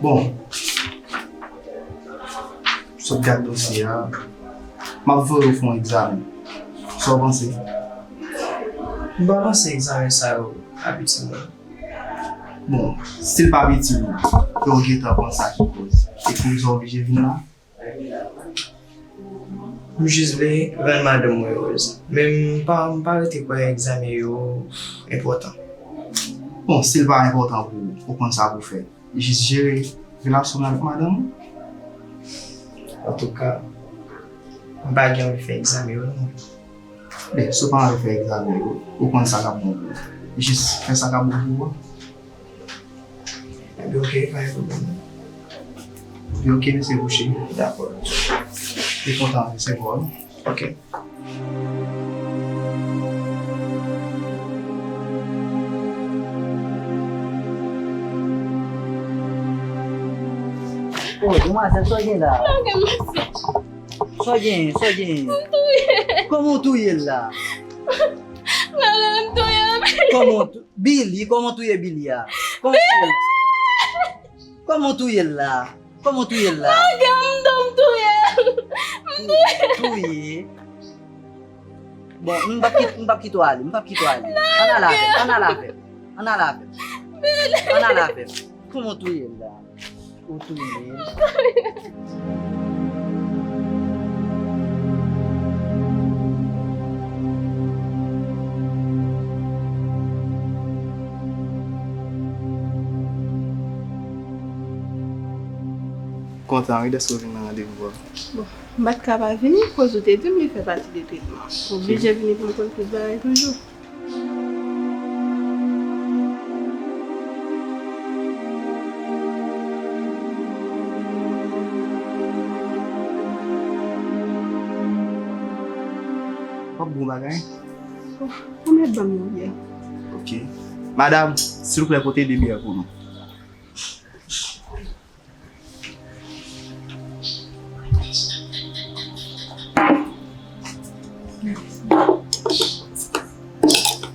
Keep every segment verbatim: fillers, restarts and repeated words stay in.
Bon, sot gad dosye a, m ap voye w fè yon egzamen. Sa w panse? M pa panse egzamen sa yo ap itil mwen. Bon, si l p ap itil ou, fè w gentan konn sa ki koz. E poukisa w oblije vin la? M jis vle rann madanm mwen erez. Men m pa, m pa rete kwè egzamen yo enpòtan. Bon, si l pa enpòtan pou ou, ou konn sa pou w fè. Jis jere relasyon w avèk madanm ou. Antouka, m pa gen anvi fè egzamen yo non. Men, si w pa anvi fè egzamen yo, ou konn sa k ap bon pou ou. Jis fè sa k ap bon pou ou a. Ebyen, oke, pa gen pwoblèm. Ebyen, oke, mesye Boucher. Dakò. Te kontan resevwa w. Oke. Oh, demwazèl, sa w gen la? Lage m, mesye. Sa w gen, sa w gen? M touye. Kòman w touye l la? Lage m, touye m. Kòman w tou-, Billy, kòman w touye Billy a? Kòman w touye l? Kòman w touye l la? Kòman w touye l la? Lage m, m touye l. M touye. Touye? Bon, m p ap kit-, m p ap kite w ale, m p ap kite w ale. Ann al avè m, ann al avè m, ann al avè m. Ann al avè m. Kòman w touye l la? Ou touye l. Kontan wi dèske w vin nan randevou a. Bon, m pa t ka pa vini, koz ou te di m li fè pati de tretman. M oblije vini pou m konn plis bagay toujou. W ap bon bagay? Pwomèt ban m yon byè. Oke. Madanm, silvouplè pote de byè pou nou.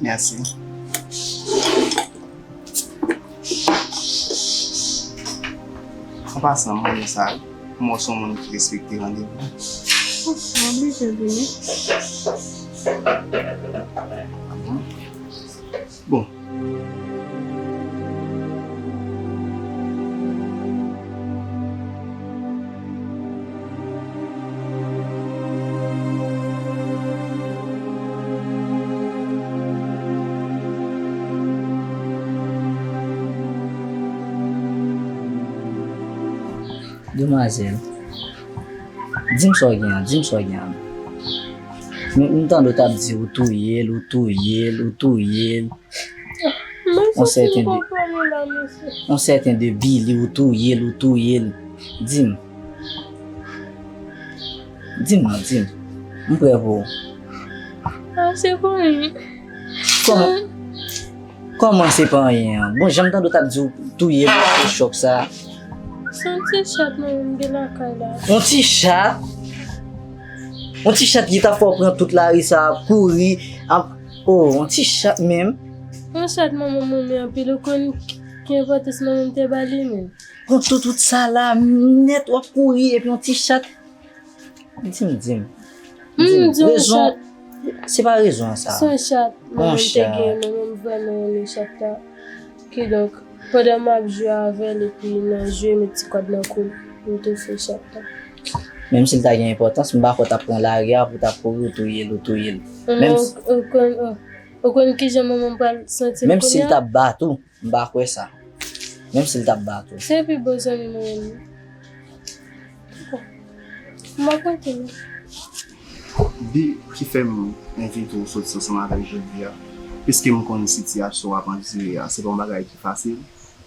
Mèsi. An pasan, m renmen sa wi. M wè w se yon moun ki respekte randevou. M oblije vini. Ah bon? Bon. Demwazèl, di m sa w gen an, di m sa w gen an. M, m tande w t ap di ou touye l, ou touye l, ou touye l. Yon sèten de, yon sèten de Billy, ou touye l, ou touye l. Di m. Di m non, di m. M prè pou ou. Ah, se pa anyen. Kòman, kòman se pa anyen an? Bon, jan m tande w t ap di ou touye l, se chòk sa. Se yon ti chat mwen menm gen lakay la. Yon ti chat? Yon ti chat ki t ap fè w pran tout lari sa ap kouri, ap, oh, yon ti chat menm? Yon chat manman m renmen anpil, ou konn ki enpòtans manman m te ba li menm? Pran tout wout sa la, nèt w ap kouri, epi yon ti chat. Di m, di m. Di m, rezon, se pa rezon an sa. Se yon chat manman m te gen, manman m vrèman renmen chat la. Kidonk, pandan m ap jwe avè l, epi nan jwe, met ti kòd nan kou l, m toufe chat la. Menm si l ta gen enpòtans, m pa kwè w t ap pran lari a pou w t ap kouri, w touye l, w touye l. Menm si ou konn, ou, ou konn kijan manman m pral santi l kounye a? Menm si l t ap bat ou, m pa kwè sa. Menm si l t ap bat ou. Se pi bon zanmi mwen menm. M ap kontinye. Bi ki fè m envite w soti ansanm avèk jodi a, piske m konn sitiyasyon w ap andire a, se pa yon bagay ki fasil.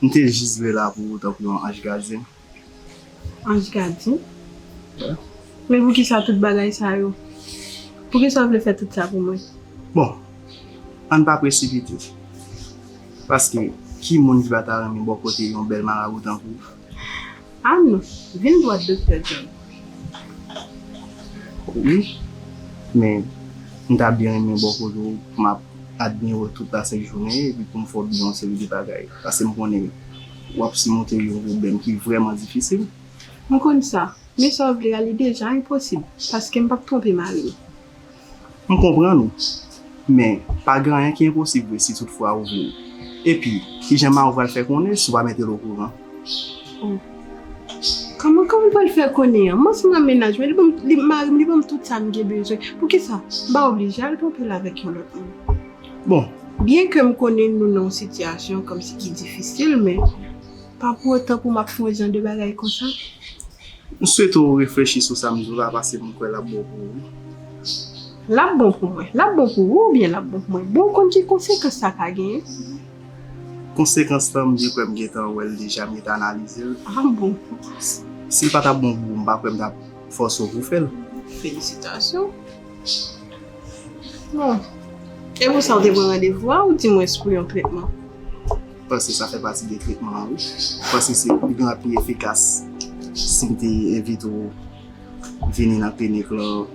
M te jis vle la pou ou tankou yon anj gadyen. Anj gadyen? Wi. Men poukisa tout bagay sa yo? Poukisa w vle fè tout sa pou mwen? Bon, ann pa presipite. Paske, ki moun ki pa ta renmen bò kote yon bèl marabou tankou w? Ah non, vin dwat, Doktè John. Wi, men m ta byen renmen bò kote w pou m ap admire w tout lasent jounen, epi pou m fè w di yon seri de bagay. Paske m konnen w ap simonte yon pwoblèm ki vrèman difisil. M konn sa, men sa w vle a, li deja enposib, paske m p ap twonpe mari m. M konprann ou, men pa gen anyen ki enposib vre si toutfwa ou vle l. Epi, kijan mari w pral fè konnen si w pa mete l okouran? Oh. Kòman, kòman l pral fè konnen an? M ansanm ak mennaj mwen, li ban m, li, mari m, li ban m tout sa m gen bezwen. Poukisa m pa oblije al twonpe l avèk yon lòt moun? Bon. Byenke m konnen nou nan yon sitiyasyon kòmsi ki difisil, men pa pou otan pou m ap fè yon jan de bagay konsa. M swete w reflechi sou sa m di w la, paske m kwè l ap bon pou ou. L ap bon pou mwen. L ap bon pou ou oubyen l ap bon pou mwen? Bon, w konn ki konsekans sa ka genyen? Konsekans lan, m byen kwè m gentan wè l deja, m gentan analize l. Ah bon? Si l pa t ap bon pou ou, m pa kwè m t ap fòse w pou w fè l. Felisitasyon. Bon. E pou sa, w te pran randevou a, ou di mwens pou yon tretman? M panse sa fè pati de tretman an, wi. M panse se pi gran, pi efikas si m te envite w vini nan klinik lan.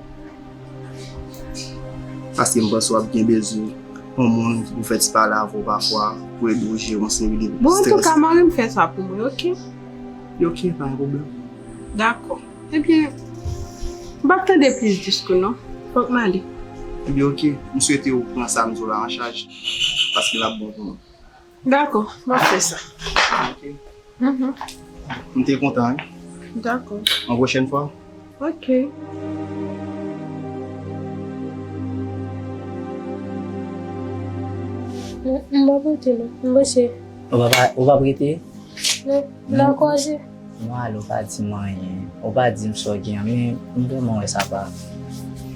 Paske m panse w ap gen bezwen yon moun pou fè ti pale avè w pafwa, pou ede w jere yon seri de strès. Bon, antouka, mari m fè sa pou mwen, oke? Li oke, pa gen pwoblèm. Dakò. Ebyen, m p ap tande plis dikou non. Fòk m ale. Ebyen, oke. M swete w pran sa m di w la an chaj, paske l ap bon pou mwen. Dakò, m ap fè sa. Oke. Mhm. M te kontan, wi. Dakò. Yon pwochèn fwa. Oke. M, m p ap rete non. M prese. Ou p ap, ou p ap rete? Non, m nan koze. Mwen ale, ou pa di m anyen. Ou pa di m sa w gen an, men m vrèman wè sa pa,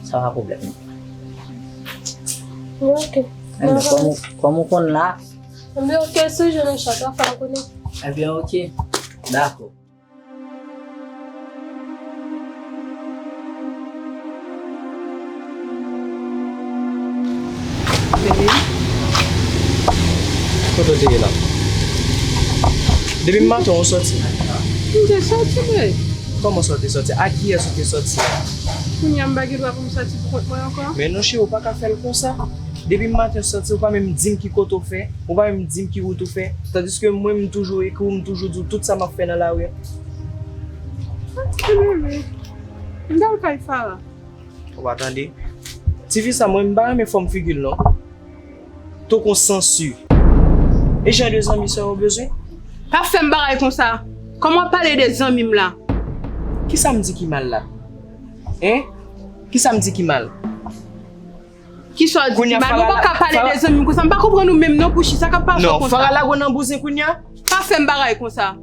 sa pa pwoblèm non. Bon, oke. Enben, kòm ou, kòm ou konn la. Enben, oke, si w jwenn yon chans, w ap fè m konnen. Enben, oke. Dakò. Baby. Kote w te ye la? Depi maten ou soti? M te soti, babe. Kòman sa w te soti? A kiyès ou te soti a? Kounye a m pa gen dwa pou m soti pou kont mwen ankò? Men non cheri, ou pa ka fè l konsa. Depi maten ou soti, ou pa menm di m ki kote w fè, ou pa menm di m ki wout ou fè. Tandiske mwen, m toujou ekri w, m toujou di w tout sa m ap fè nan lari a. Ok, bebe. M t al kay Farah. Ou pa tande? Tifi sa, mwen, m pa renmen fòm figi l non. Tankou yon sansi. E jan de zanmi sa yo bezwen? Pa fè m bagay konsa. Kòman w ap pale de zanmi m la? Kisa m di ki mal la? Hein? Kisa m di ki mal? Kisa w di ki mal? Ou pa ka pale de zanmi m konsa. M pa konprann ou menm non, Pouchi. Sa k ap pase w konsa? Non, Farah lage w nan bouzen kounye a? Pa fè m bagay konsa.